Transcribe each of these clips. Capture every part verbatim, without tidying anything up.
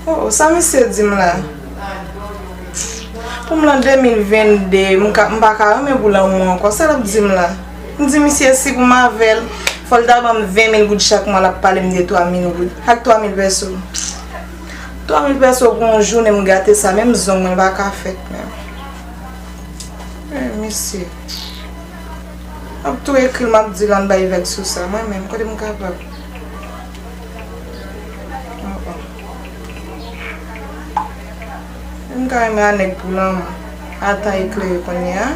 Oh, sa misye di m la? Pou m lan de mil vennde, m ka, m pa ka renmen pou lanmou ankò. Sa l ap di m la? M di misye si pou m avè l, fò l ta ban m ven mil goud chak mwa, l ap pale m de twa mil goud. Ak twa mil pèso. Twa mil pèso pou yon jounen m gate sa, menm zong mwen pa ka fèt menm. Eh, mesye. M ap tou ekri l, m ap di l ann bay vèg sou sa. Mwen menm, kote m kapab? Oh, oh. M ta renmen a nèg pou lanmou. Atan eklere kounye a.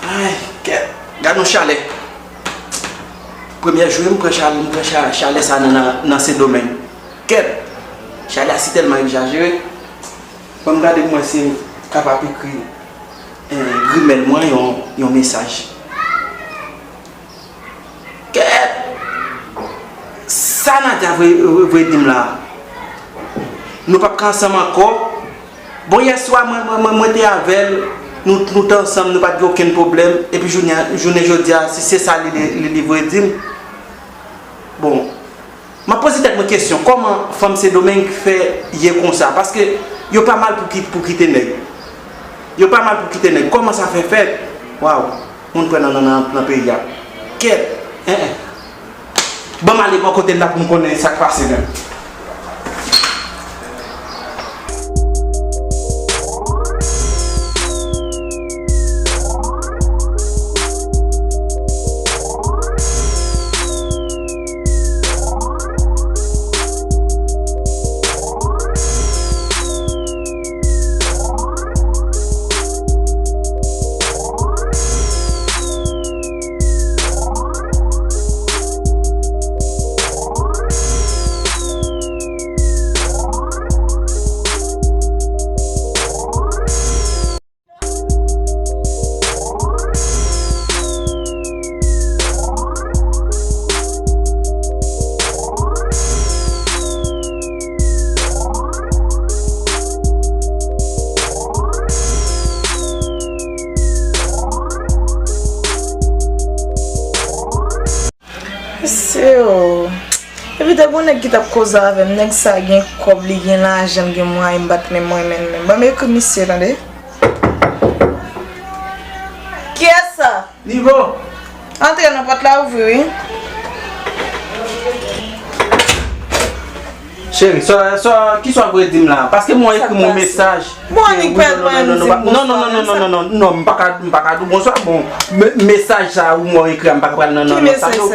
Ay, kèt. Gad yon chalè. Premyè jou m pran chalè, m pran cha-, chalè sa nan, nan, nan Sendomeng. Kèt. Chalè a si tèlman egzajere. Ban m gade pou mwen si m kapab ekri, eh, grimèl mwen yon, yon mesaj. Kèt! Sa Nadia vre, vre, vre di m la? Nou p ap ka ansanm ankò? Bon, yè swa, mwen, mwen, mwen, mwen te avè l, nou, nou te ansanm, nou pa t gen okenn pwoblèm, epi jounen, jounen jodi a, si se sa li, li, li, li vre di m, bon, m ap poze tèt mwen kesyon, kòman fanm Sendomeng fè ye konsa? Paske yo pa mal pou ki-, pou kite nèg. Yo pa mal pou kite nèg. Kòman sa fè fèt? Waw, moun pran nan, nan, nan, nan peyi a. Kèt! En, en. Ban m ale bò kote l la pou m konnen sa k pase menm. Mesye o. Epi te gon nèg ki t ap koze avè m. Nèg sa gen kòb, li gen lajan, li gen mwayen, m pa t menm renmen l menm. Ban m ekri misye, tande. Kiyès sa? Nivo! Antre nan pòt la, ouvri, wi. Cheri, sa, sa, kisa w vle di m la? Paske mwen ekri yon mesaj. Bon, annik pèdi mwen di m bonswa. Non, non, non, non, non, non, non, non, m pa ka, m pa ka di w bonswa. Bon, me-, mesaj sa ou mwen ekri a, m pa ka pral nan, nan, nan sa yo.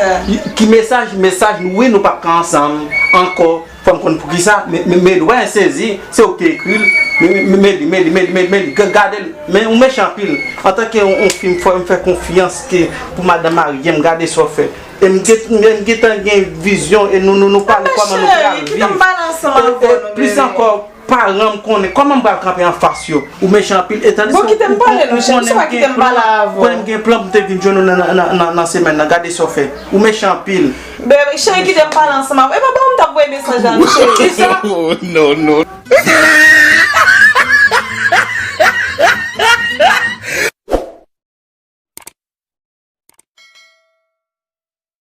Ki mesaj? Mesaj nou, wi, nou p ap ka ansanm ankò. Fò m konn poukisa. Men, men, men, wè, sezi, se ou ki te ekri l. Men, men, men, men, men, men, men, men, men, gade l. Men ou mechan anpil. Antanke yon, yon fi, fò m fè konfyans ke pou madanm marye m, gade sa w fè. E m gen, m gen, m gentan gen vizyon e nou, nou, nou pale kòman nou pral viv. Cheri, kite m pale ansanm avè w, non, bebe. E, e plis ankò, paran m konnen. Kòman m pral kanpe anfas yo? Ou mechan anpil. E tandis ke ou, ou, ou konnen m gen plan, ou konnen m gen plan pou m te vin jwenn ou nan, nan, nan, nan, nan semèn nan. Gade sa w fè. Ou mechan anpil. Bebe, cheri, kite m pale ansanm avè w. E pa ba w m t ap voye mesaj la, non, cheri. Kisa? Oh, non, non.